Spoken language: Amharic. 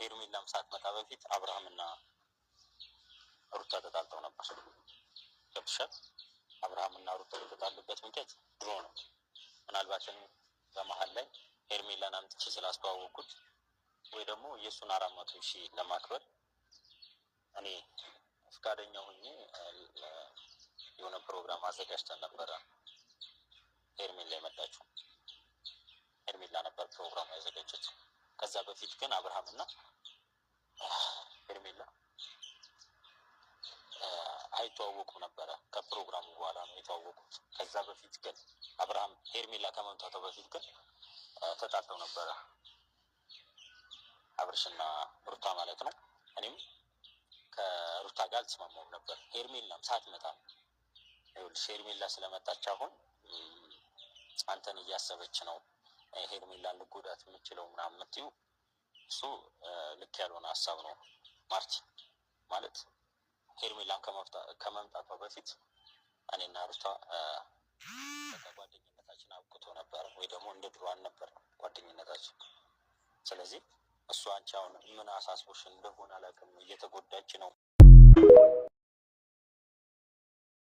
ሄርሜላም ሳትመጣ በፊት አብርሃምና ሩታ ተጣልተው ነበር። ገብቶሻል? አብርሃምና ሩታ የተጣሉበት ምክንያት ድሮ ነው። ምናልባት እኔ በመሀል ላይ ሄርሜላን አምጥቼ ስላስተዋወቅኩት ወይ ደግሞ የእሱን 400,000 ለማክበር እኔ ፈቃደኛ ሆኜ የሆነ ፕሮግራም አዘጋጅተን ነበረ። ሄርሜላ የመጣችው ሄርሜላ ነበር ፕሮግራሙ ያዘጋጀችው። ከዛ በፊት ግን አብርሃምና ሄርሜላ አይተዋወቁም ነበረ። ከፕሮግራሙ በኋላ ነው የተዋወቁት። ከዛ በፊት ግን አብርሃም ሄርሜላ ከመምጣቷ በፊት ግን ተጣልተው ነበረ፣ አብርሽና ሩታ ማለት ነው። እኔም ከሩታ ጋር አልተስማማሁም ነበር። ሄርሜላም ሳትመጣ ይኸውልሽ፣ ሄርሜላ ስለመጣች አሁን አንተን እያሰበች ነው፣ ሄርሜላን ልጎዳት የምችለው ምናምን የምትይው እሱ ልክ ያልሆነ ሀሳብ ነው ማርቲ። ማለት ሄርሜላን ከመምጣቷ በፊት እኔና ሩታ በቃ ጓደኝነታችን አብቅቶ ነበር፣ ወይ ደግሞ እንደ ድሮ አልነበር ጓደኝነታችን። ስለዚህ እሱ አንቺ አሁን ምን አሳስቦሽ እንደሆነ አላውቅም፣ እየተጎዳች ነው።